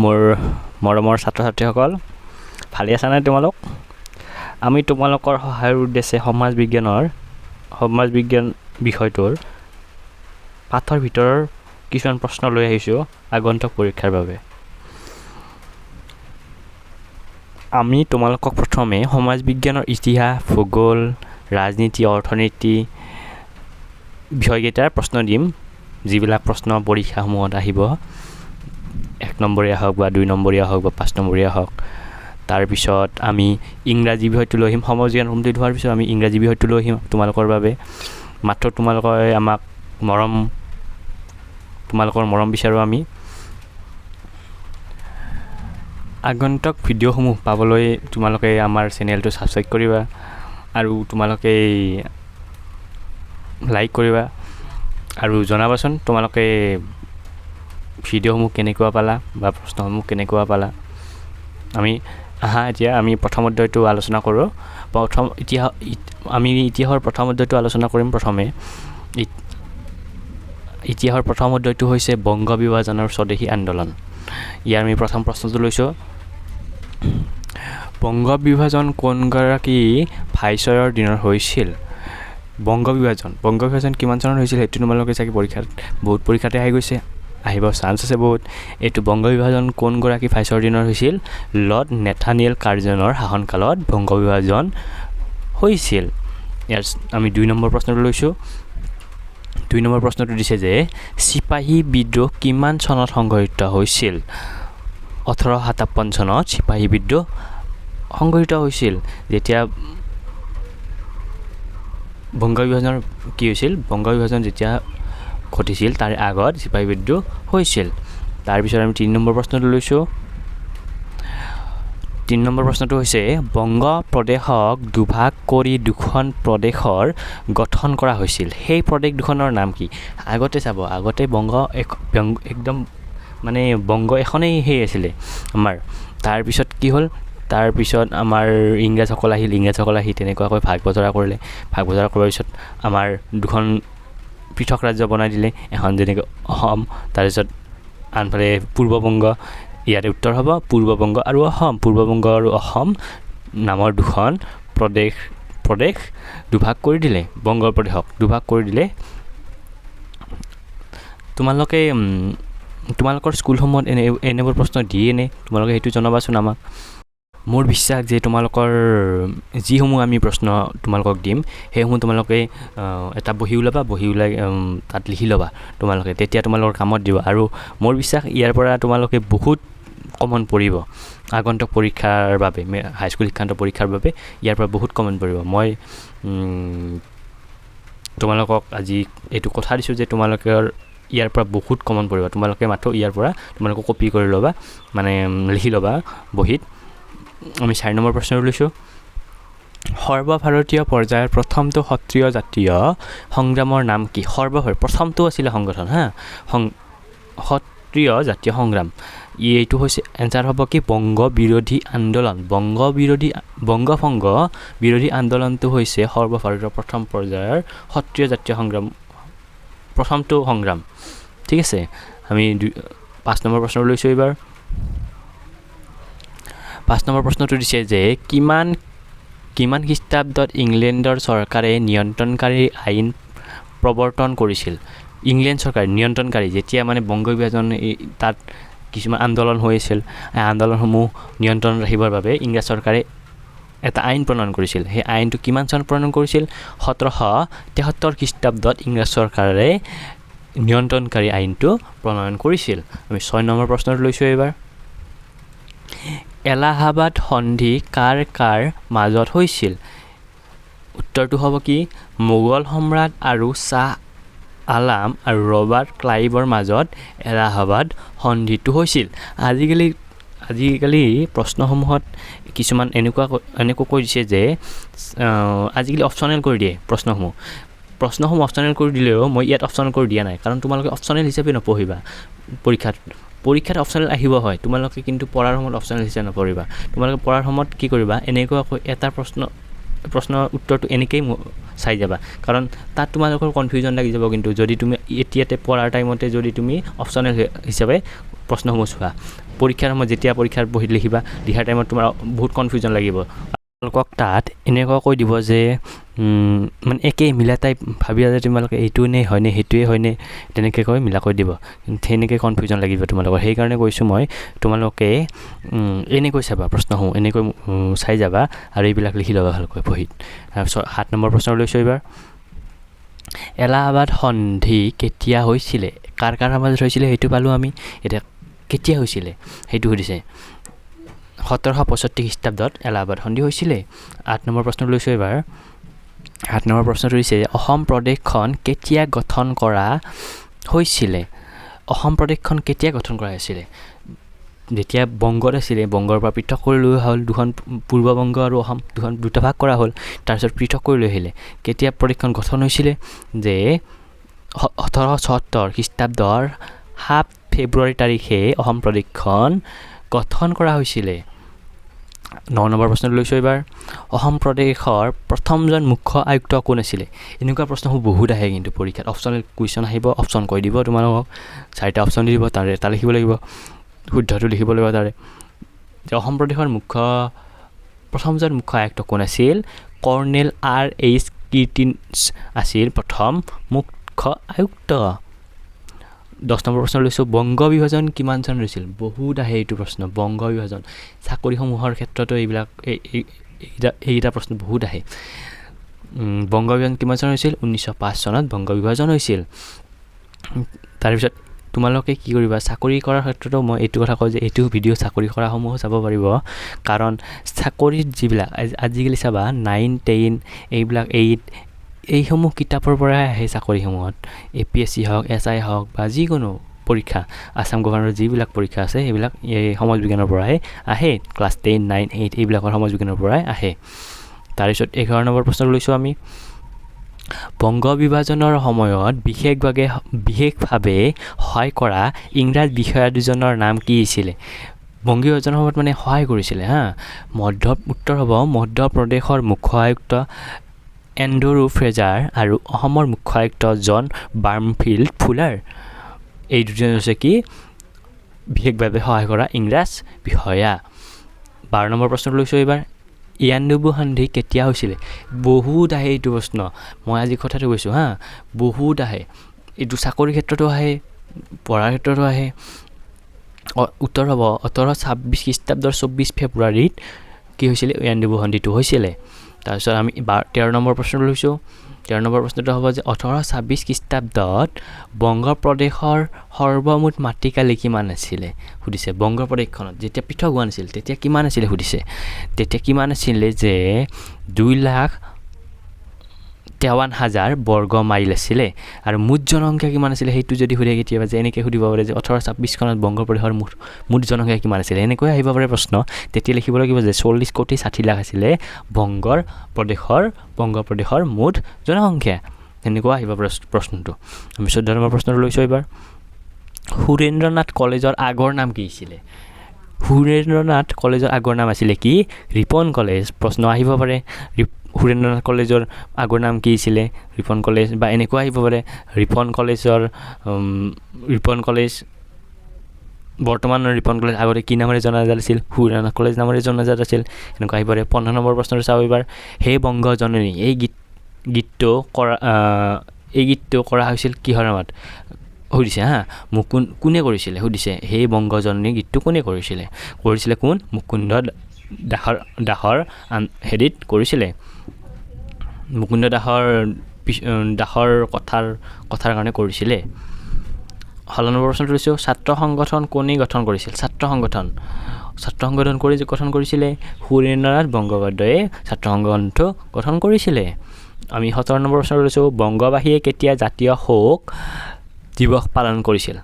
মোৰ মৰমৰ ছাত্ৰ ছাত্ৰীসকল, ভালে আছানে তোমালোক? আমি তোমালোকৰ সহায়ৰ উদ্দেশ্যে সমাজ বিজ্ঞান বিষয়টোৰ পাঠৰ ভিতৰৰ কিছুমান প্ৰশ্ন লৈ আহিছোঁ আগন্তুক পৰীক্ষাৰ বাবে। আমি তোমালোকক প্ৰথমে সমাজ বিজ্ঞানৰ ইতিহাস, ভূগোল, ৰাজনীতি, অৰ্থনীতি বিষয়কেইটাৰ প্ৰশ্ন দিম, যিবিলাক প্ৰশ্ন পৰীক্ষাসমূহত আহিব, 1 নম্বৰীয়া হওক বা 2 নম্বৰীয়া হওক বা 5 নম্বৰীয়া হওক। তাৰপিছত আমি ইংৰাজী বিষয়টো লৈ আহিম। সমাজ বিজ্ঞান কমপ্লিট হোৱাৰ পিছত আমি ইংৰাজী বিষয়টো লৈ আহিম তোমালোকৰ বাবে। মাত্ৰ তোমালোকে আমাক মৰম, তোমালোকৰ মৰম বিচাৰোঁ আমি। আগন্তুক ভিডিঅ'সমূহ পাবলৈ তোমালোকে আমাৰ চেনেলটো ছাবস্ক্ৰাইব কৰিবা আৰু তোমালোকে লাইক কৰিবা আৰু জনাবাচোন তোমালোকে ভিডিঅ'সমূহ কেনেকুৱা পালা বা প্ৰশ্নসমূহ কেনেকুৱা পালা। আমি আহা এতিয়া আমি প্ৰথম অধ্যায়টো আলোচনা কৰোঁ। প্ৰথম ইতিহাস, আমি ইতিহাসৰ প্ৰথম অধ্যায়টো আলোচনা কৰিম প্ৰথমে। ইতিহাসৰ প্ৰথম অধ্যায়টো হৈছে বংগ বিভাজনৰ স্বদেশী আন্দোলন। ইয়াৰ আমি প্ৰথম প্ৰশ্নটো লৈছোঁ। বংগ বিভাজন কোনগৰাকী ভাইচৰয়ৰ দিনত হৈছিল? বংগ বিভাজন কিমান চনত হৈছিল সেইটো তোমালোকে চাগে পৰীক্ষাত, বহুত পৰীক্ষাতে আহি গৈছে, আহিব চান্স আছে বহুত। এইটো বংগ বিভাজন কোনগৰাকী ভাইচৰয়ৰ দিনত হৈছিল? লৰ্ড নেথানিয়েল কাৰ্জনৰ শাসনকালত বংগ বিভাজন হৈছিল। ইয়াৰ আমি 2 নম্বৰ প্ৰশ্নটো লৈছোঁ। 2 নম্বৰ প্ৰশ্নটো দিছে যে চিপাহী বিদ্ৰোহ কিমান চনত সংঘটিত হৈছিল? 1857 চনত চিপাহী বিদ্ৰোহ সংঘটিত হৈছিল। যেতিয়া বংগ বিভাজনৰ কি হৈছিল, বংগ বিভাজন যেতিয়া ঘটিছিল তাৰ আগত চিপাহী বিদ্ৰোহ হৈছিল। তাৰপিছত আমি 3 নম্বৰ প্ৰশ্নটো লৈছোঁ। 3 নম্বৰ প্ৰশ্নটো হৈছে বংগ প্ৰদেশক দুভাগ কৰি দুখন প্ৰদেশৰ গঠন কৰা হৈছিল, সেই প্ৰদেশ দুখনৰ নাম কি? আগতে চাব, আগতে বংগ একদম মানে বংগ এখনেই সেই আছিলে আমাৰ। তাৰপিছত কি হ'ল, তাৰপিছত আমাৰ ইংৰাজসকল আহিল, ইংৰাজসকল আহি তেনেকুৱাকৈ ভাগ বতৰা কৰিলে। ভাগ বতৰা কৰাৰ পিছত আমাৰ দুখন পৃথক ৰাজ্য বনাই দিলে, এখন যেনেকৈ অসম, তাৰপিছত আনফালে পূৰ্ববংগ। ইয়াতে উত্তৰ হ'ব পূৰ্ববংগ আৰু অসম। পূৰ্ববংগ আৰু অসম নামৰ দুখন প্ৰদেশ দুভাগ কৰি দিলে, বংগ প্ৰদেশক দুভাগ কৰি দিলে। তোমালোকে তোমালোকৰ স্কুলসমূহত এনেবোৰ প্ৰশ্ন দিয়ে নে? তোমালোকে সেইটো জনাবাচোন আমাক। মোৰ বিশ্বাস যে তোমালোকৰ যিসমূহ আমি প্ৰশ্ন তোমালোকক দিম সেইসমূহ তোমালোকে এটা বহী ওলাবা, বহী ওলাই তাত লিখি ল'বা তোমালোকে, তেতিয়া তোমালোকৰ কামত দিব। আৰু মোৰ বিশ্বাস ইয়াৰ পৰা তোমালোকে বহুত কমন পৰিব আগন্তুক পৰীক্ষাৰ বাবে, হাইস্কুল শিক্ষান্ত পৰীক্ষাৰ বাবে ইয়াৰ পৰা বহুত কমন পৰিব। মই তোমালোকক আজি এইটো কথা দিছোঁ যে তোমালোকৰ ইয়াৰ পৰা বহুত কমন পৰিব। তোমালোকে মাথো ইয়াৰ পৰা তোমালোকে কপি কৰি ল'বা, মানে লিখি ল'বা বহীত। আমি 4 নম্বৰ প্ৰশ্নটো লৈছোঁ। সৰ্বভাৰতীয় পৰ্যায়ৰ প্ৰথমটো সত্ৰীয় জাতীয় সংগ্ৰামৰ নাম কি? সৰ্বভাৰতীয় প্ৰথমটো আছিলে সংগঠন, হা, সত্ৰীয় জাতীয় সংগ্ৰাম। এইটো হৈছে এনচাৰ হ'ব কি বংগ বিৰোধী আন্দোলন। বংগভংগ বিৰোধী আন্দোলনটো হৈছে সৰ্বভাৰতীয় প্ৰথম পৰ্যায়ৰ সত্ৰীয় জাতীয় সংগ্ৰাম, প্ৰথমটো সংগ্ৰাম। ঠিক আছে, আমি 5 নম্বৰ প্ৰশ্নটো লৈছোঁ এইবাৰ। 5 নম্বৰ প্ৰশ্নটো দিছে যে কিমান খ্ৰীষ্টাব্দত ইংলেণ্ডৰ চৰকাৰে নিয়ন্ত্ৰণকাৰী আইন প্ৰৱৰ্তন কৰিছিল? ইংলেণ্ড চৰকাৰে নিয়ন্ত্ৰণকাৰী, যেতিয়া মানে বংগ বিভাজন তাত কিছুমান আন্দোলন হৈ আছিল, এই আন্দোলনসমূহ নিয়ন্ত্ৰণত ৰাখিবৰ বাবে ইংৰাজ চৰকাৰে এটা আইন প্ৰণয়ন কৰিছিল। সেই আইনটো কিমান চনত প্ৰণয়ন কৰিছিল? 1773 খ্ৰীষ্টাব্দত ইংৰাজ চৰকাৰে নিয়ন্ত্ৰণকাৰী আইনটো প্ৰণয়ন কৰিছিল। আমি 6 নম্বৰ প্ৰশ্নটো লৈছোঁ এইবাৰ। এলাহাবাদ সন্ধি কাৰ কাৰ মাজত হৈছিল? উত্তৰটো হ'ব কি মোগল সম্ৰাট আৰু শ্বাহ আলাম আৰু ৰবাৰ্ট ক্লাইভৰ মাজত এলাহাবাদ সন্ধিটো হৈছিল। আজিকালি প্ৰশ্নসমূহত কিছুমান এনেকুৱা কৈ দিছে যে আজিকালি অপশ্যনেল কৰি দিয়ে প্ৰশ্নসমূহ। প্ৰশ্নসমূহ অপশ্যনেল কৰি দিলেও মই ইয়াত অপশ্যনেল কৰি দিয়া নাই, কাৰণ তোমালোকে অপশ্যনেল হিচাপে নপঢ়িবা পৰীক্ষাত। পৰীক্ষাত অপশ্যনেল আহিব হয়, তোমালোকে কিন্তু পঢ়াৰ সময়ত অপশ্যনেল হিচাপে নপঢ়িবা। তোমালোকে পঢ়াৰ সময়ত কি কৰিবা, এনেকুৱাকৈ এটা প্ৰশ্নৰ উত্তৰটো এনেকেই চাই যাবা, কাৰণ তাত তোমালোকৰ কনফিউজন লাগি যাব। কিন্তু যদি তুমি এতিয়াতে পঢ়াৰ টাইমতে যদি তুমি অপশ্যনেল হিচাপে প্ৰশ্নসমূহ চোৱা, পৰীক্ষাৰ সময়ত যেতিয়া পৰীক্ষাৰ বহীত লিখিবা, লিখাৰ টাইমত তোমাৰ বহুত কনফিউজন লাগিব। তোমালোকক তাত এনেকুৱা কৈ দিব যে মানে একেই মিলা টাইপ ভাবিবা যে তোমালোকে এইটো নে হয়নে সেইটোৱে হয়নে, তেনেকৈ কৈ মিলা কৈ দিব, সেনেকৈ কনফিউজন লাগিব তোমালোকৰ। সেইকাৰণে কৈছোঁ মই, তোমালোকে এনেকৈ চাবা প্ৰশ্নসমূহ, এনেকৈ চাই যাবা আৰু এইবিলাক লিখি ল'বা ভালকৈ বহীত। তাৰপিছত 7 নম্বৰ প্ৰশ্ন লৈছোঁ এইবাৰ। এলাহাবাদ সন্ধি কেতিয়া হৈছিলে? কাৰ কাৰ মাজত হৈছিলে সেইটো পালোঁ আমি, এতিয়া কেতিয়া হৈছিলে সেইটো সুধিছে। 1765 খ্ৰীষ্টাব্দত এলাহাবাদ সন্ধি হৈছিলে। 8 নম্বৰ প্ৰশ্ন লৈছোঁ এইবাৰ। 8 নম্বৰ প্ৰশ্নটো দিছে অসম প্ৰদেশখন কেতিয়া গঠন কৰা হৈছিলে? অসম প্ৰদেশখন কেতিয়া গঠন কৰা হৈছিলে? যেতিয়া বংগত আছিলে, বংগৰ পৰা পৃথক কৰি লোৱা হ'ল, দুখন পূৰ্ব বংগ আৰু অসম দুখন দুটা ভাগ কৰা হ'ল, তাৰপিছত পৃথক কৰি লৈ আহিলে। কেতিয়া প্ৰদেশখন গঠন হৈছিলে? যে 1876 খ্ৰীষ্টাব্দৰ 7 ফেব্ৰুৱাৰী তাৰিখে অসম প্ৰদেশখন গঠন কৰা হৈছিলে। 9 নম্বৰ প্ৰশ্নটো লৈছোঁ এইবাৰ। অসম প্ৰদেশৰ প্ৰথমজন মুখ্য আয়ুক্ত কোন আছিলে? এনেকুৱা প্ৰশ্নসমূহ বহুত আহে কিন্তু পৰীক্ষাত, অপশ্যনেল কুৱেশ্যন আহিব, অপশ্যন কৈ দিব তোমালোকক, 4টা অপশ্যন দি দিব, তাৰে এটা লিখিব লাগিব, শুদ্ধটো লিখিব লাগিব তাৰে। যে অসম প্ৰদেশৰ প্ৰথমজন মুখ্য আয়ুক্ত কোন আছিল? কৰ্ণেল আৰ এইচ কীৰ্তিনছ আছিল প্ৰথম মুখ্য আয়ুক্ত। 10 নম্বৰ প্ৰশ্ন লৈছোঁ। বংগ বিভাজন কিমান চনত হৈছিল? বহুত আহে এইটো প্ৰশ্ন, বংগ বিভাজন। চাকৰিসমূহৰ ক্ষেত্ৰতো এইবিলাক এইকেইটা প্ৰশ্ন বহুত আহে। বংগ বিভাজন কিমান চনত হৈছিল? 1905 চনত বংগ বিভাজন হৈছিল। তাৰপিছত তোমালোকে কি কৰিবা, চাকৰি কৰাৰ ক্ষেত্ৰতো মই এইটো কথা কওঁ যে এইটো ভিডিঅ' চাকৰি কৰাসমূহো চাব পাৰিব, কাৰণ চাকৰিত যিবিলাক আজিকালি চাবা 9 10 এইবিলাক 8 এইসমূহ কিতাপৰ পৰাই আহে চাকৰিসমূহত। এ পি এছ চি হওক, এছ I হওক বা যিকোনো পৰীক্ষা, আছাম গভৰ্ণমেণ্টৰ যিবিলাক পৰীক্ষা আছে সেইবিলাক এই সমাজ বিজ্ঞানৰ পৰাই আহে। ক্লাছ 10 9 8 এইবিলাকৰ সমাজ বিজ্ঞানৰ পৰাই আহে। তাৰপিছত 11 নম্বৰ প্ৰশ্ন লৈছোঁ আমি। বংগ বিভাজনৰ সময়ত বিশেষভাৱে সহায় কৰা ইংৰাজ বিষয়া দুজনৰ নাম কি আছিলে? বংগ বিভাজনৰ সময়ত মানে সহায় কৰিছিলে, হা। উত্তৰ হ'ব মধ্য প্ৰদেশৰ মুখ্য আয়ুক্ত এণ্ড্ৰু ফ্ৰেজাৰ আৰু অসমৰ মুখ্য আয়ুক্ত জন বাৰ্মফিল্ড ফুলাৰ। এই দুজন হৈছে কি বিশেষভাৱে সহায় কৰা ইংৰাজ বিষয়া। 12 নম্বৰ প্ৰশ্নটো লৈছোঁ এইবাৰ। ইয়াণ্ডাবু সন্ধি কেতিয়া হৈছিলে? বহুত আহে এইটো প্ৰশ্ন, মই আজি কথাটো কৈছোঁ হা, বহুত আহে এইটো, চাকৰিৰ ক্ষেত্ৰতো আহে, পঢ়াৰ ক্ষেত্ৰতো আহে। উত্তৰ হ'ব 1826 খ্ৰীষ্টাব্দৰ 24 ফেব্ৰুৱাৰীত কি হৈছিলে? ইয়াণ্ডাবু সন্ধিটো হৈছিলে। তাৰপিছত আমি 13 নম্বৰ প্ৰশ্নটো লৈছোঁ। 13 নম্বৰ প্ৰশ্নটো হ'ব যে 1826 খ্ৰীষ্টাব্দত বংগ প্ৰদেশৰ সৰ্বমুঠ মাটিকালি কিমান আছিলে সুধিছে। বংগ প্ৰদেশখনত যেতিয়া পৃথক হোৱা নাছিল তেতিয়া কিমান আছিলে সুধিছে। তেতিয়া কিমান আছিলে যে 2,53,000 বৰ্গ মাইল আছিলে। আৰু মুঠ জনসংখ্যা কিমান আছিলে সেইটো যদি সোধে কেতিয়াবা, যে এনেকৈ সুধিব পাৰে যে 1826 চনত বংগ প্ৰদেশৰ মুঠ জনসংখ্যা কিমান আছিলে, এনেকৈ আহিব পাৰে প্ৰশ্ন। তেতিয়া লিখিব লাগিব যে 40 কোটি 60 লাখ আছিলে বংগ প্ৰদেশৰ মুঠ জনসংখ্যা, এনেকুৱা আহিব প্ৰশ্নটো। আমি 14 নম্বৰ প্ৰশ্নটো লৈছোঁ এইবাৰ। সুৰেন্দ্ৰনাথ কলেজৰ আগৰ নাম কি আছিলে? সুৰেন্দ্ৰনাথ কলেজৰ আগৰ নাম আছিলে কি? Ripon college. প্ৰশ্ন আহিব পাৰে সুৰেন্দ্ৰনাথ কলেজৰ আগৰ নাম কি আছিলে? ৰিপন কলেজ, বা এনেকুৱা আহিব পাৰে ৰিপন কলেজ, বৰ্তমানৰ ৰিপন কলেজ আগতে কি নামেৰে জনাজাত আছিল? সুৰেন্দ্ৰনাথ কলেজ নামেৰে জনাজাত আছিল, এনেকুৱা আহিব পাৰে। 15 নম্বৰ প্ৰশ্নটো চাওঁ এইবাৰ। হে বংগ জননী এই গীতটো কৰা, এই গীতটো কৰা হৈছিল কিহৰ নামত সুধিছে, হা। কোনে কৰিছিলে সুধিছে। হে বংগ জননী গীতটো কোনে কৰিছিলে? কৰিছিলে কোন? মুকুন্দ দাসৰ হেৰিত কৰিছিলে, মুকুন্দ দাসৰ কথাৰ কাৰণে কৰিছিলে। 16 নম্বৰ প্ৰশ্নটো লৈছোঁ। ছাত্ৰ সংগঠন কোনে গঠন কৰিছিল? ছাত্ৰ সংগঠন, ছাত্ৰ সংগঠন কৰি গঠন কৰিছিলে সুৰেন্দ্ৰনাথ বন্দ্যোপাধ্যায়ে ছাত্ৰ সংগঠনটো গঠন কৰিছিলে। আমি 17 নম্বৰ প্ৰশ্নটো লৈছোঁ। বংগবাসীয়ে কেতিয়া জাতীয় শোক দিৱস পালন কৰিছিল?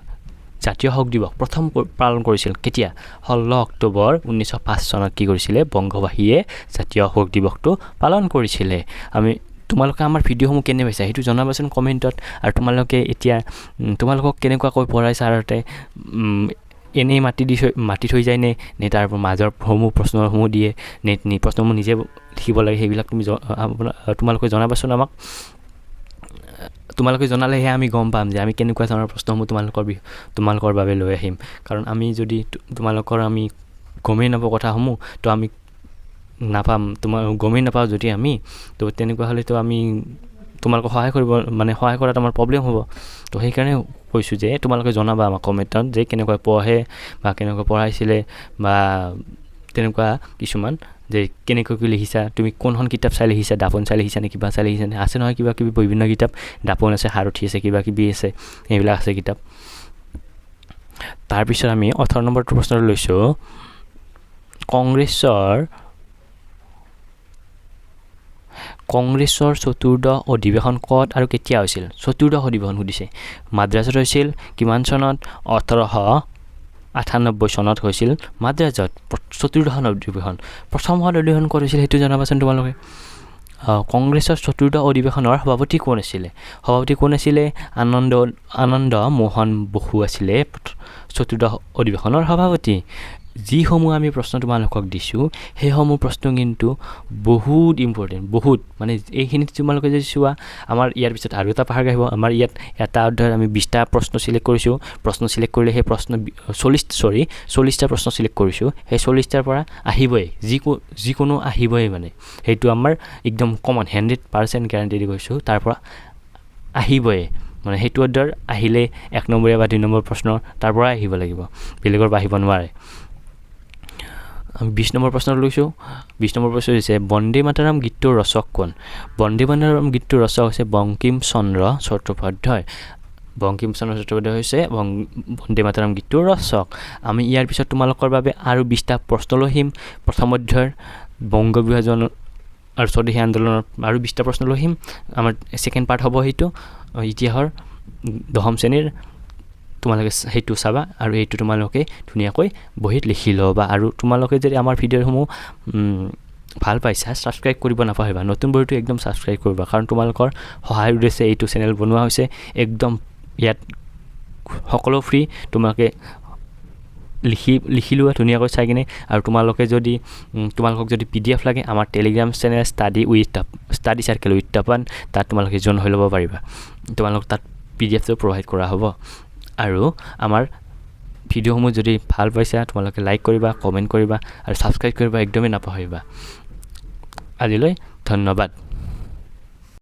জাতীয় শোক দিৱস প্ৰথম পালন কৰিছিল কেতিয়া? 16 অক্টোবৰ 1905 চনত কি কৰিছিলে? বংগবাসীয়ে জাতীয় শোক দিৱসটো পালন কৰিছিলে। তোমালোকে আমাৰ ভিডিঅ'সমূহ কেনে পাইছা সেইটো জনাবাচোন কমেণ্টত। আৰু তোমালোকে এতিয়া, তোমালোকক কেনেকুৱাকৈ পঢ়াই ছাৰহঁতে, এনেই মাতি থৈ যায় নে তাৰ মাজৰ সমূহ প্ৰশ্নসমূহ দিয়ে, নে প্ৰশ্নসমূহ নিজে লিখিব লাগে, সেইবিলাক তোমালোকে জনাবাচোন আমাক। তোমালোকে জনালেহে আমি গম পাম যে আমি কেনেকুৱা ধৰণৰ প্ৰশ্নসমূহ তোমালোকৰ বাবে লৈ আহিম। কাৰণ আমি যদি তোমালোকৰ আমি গমেই নাপাওঁ কথাসমূহ, তো আমি নাপাম, তোমাৰ গমেই নাপাওঁ যদি আমি, তো তেনেকুৱা হ'লেতো আমি তোমালোকক সহায় কৰিব, মানে সহায় কৰাত আমাৰ প্ৰব্লেম হ'ব। তো সেইকাৰণে কৈছোঁ যে তোমালোকে জনাবা আমাক কমেণ্টত যে কেনেকুৱা পঢ়ে বা কেনেকুৱা পঢ়াইছিলে বা তেনেকুৱা কিছুমান যে কেনেকৈ কি লিখিছা, তুমি কোনখন কিতাপ চাই লিখিছা, দাপোন চাই লিখিছা নে কিবা চাই লিখিছা নে, আছে নহয় কিবা কিবি বিভিন্ন কিতাপ, দাপোন আছে, সাৰথি আছে, কিবা কিবি আছে, এইবিলাক আছে কিতাপ। তাৰপিছত আমি 18 নম্বৰটো প্ৰশ্নটো লৈছোঁ, কংগ্ৰেছৰ চতুৰ্দশ অধিৱেশন ক'ত আৰু কেতিয়া হৈছিল? চতুৰ্দশ অধিৱেশন সুধিছে। মাদ্ৰাজত হৈছিল কিমান চনত? 1898 চনত হৈছিল মাদ্ৰাজত চতুৰ্দশ অধিৱেশন। প্ৰথমখন অধিৱেশন ক'ত হৈছিল সেইটো জনাবাচোন তোমালোকে। কংগ্ৰেছৰ চতুৰ্দশ অধিৱেশনৰ সভাপতি কোন আছিলে? সভাপতি কোন আছিলে? আনন্দ মোহন বসু আছিলে চতুৰ্দশ অধিৱেশনৰ সভাপতি। যিসমূহ আমি প্ৰশ্ন তোমালোকক দিছোঁ সেইসমূহ প্ৰশ্ন কিন্তু বহুত ইম্পৰ্টেণ্ট, বহুত, মানে এইখিনিত তোমালোকে যদি চোৱা, আমাৰ ইয়াৰ পিছত আৰু এটা পাহাৰ আহিব। আমাৰ ইয়াত এটা অধ্যায়ত আমি 20টা প্ৰশ্ন চিলেক্ট কৰিছোঁ। প্ৰশ্ন চিলেক্ট কৰিলে সেই প্ৰশ্ন 40টা প্ৰশ্ন চিলেক্ট কৰিছোঁ, সেই 40টাৰ পৰা আহিবই, যিকোনো আহিবই, মানে সেইটো আমাৰ একদম কমন 100% গেৰাণ্টি দি কৈছোঁ, তাৰ পৰা আহিবই। মানে সেইটো অধ্যায়ৰ আহিলে 1 নম্বৰীয়া বা 2 নম্বৰ প্ৰশ্ন তাৰ পৰাই আহিব লাগিব, বেলেগৰ পৰা আহিব নোৱাৰে। আমি 20 নম্বৰ প্ৰশ্ন লৈছোঁ। 20 নম্বৰ প্ৰশ্ন হৈছে বন্দে মাতৰম গীতটোৰ ৰচক কোন? বন্দে মাতৰম গীতটোৰ ৰচক হৈছে বংকিম চন্দ্ৰ চট্টোপাধ্যায়। বংকিম চন্দ্ৰ চট্টোপাধ্যায় হৈছে বন্দে মাতৰম গীতটোৰ ৰচক। আমি ইয়াৰ পিছত তোমালোকৰ বাবে আৰু 20টা প্ৰশ্ন লৈ আহিম। প্ৰথম অধ্যায়ৰ বংগ বিভাজন আৰু স্বদেশী আন্দোলনৰ আৰু 20টা প্ৰশ্ন লৈ আহিম। আমাৰ ছেকেণ্ড পাৰ্ট হ'ব সেইটো ইতিহাসৰ দশম শ্ৰেণীৰ, তোমালোকে সেইটো চাবা আৰু এইটো তোমালোকে ধুনীয়াকৈ বহীত লিখি ল'বা। আৰু তোমালোকে যদি আমাৰ ভিডিঅ'সমূহ ভাল পাইছা, ছাবস্ক্ৰাইব কৰিব নাপাহৰিবা। নতুন বহীটো একদম ছাবস্ক্ৰাইব কৰিবা, কাৰণ তোমালোকৰ সহায়ৰ উদ্দেশ্যে এইটো চেনেল বনোৱা হৈছে। একদম ইয়াত সকলো ফ্ৰী, তোমালোকে লিখি লোৱা ধুনীয়াকৈ চাই কিনে। আৰু তোমালোকক যদি পি ডি এফ লাগে, আমাৰ Telegram channel study circle with Tapan, তাত তোমালোকে জইন হৈ ল'ব পাৰিবা। তোমালোক তাত পি ডি এফটো প্ৰভাইড কৰা হ'ব। আৰু আমাৰ ভিডিঅ'সমূহ যদি ভাল পাইছা, তোমালোকে লাইক কৰিবা, কমেণ্ট কৰিবা আৰু ছাবস্ক্ৰাইব কৰিবা, একদমেই নাপাহৰিবা। আজিলৈ ধন্যবাদ।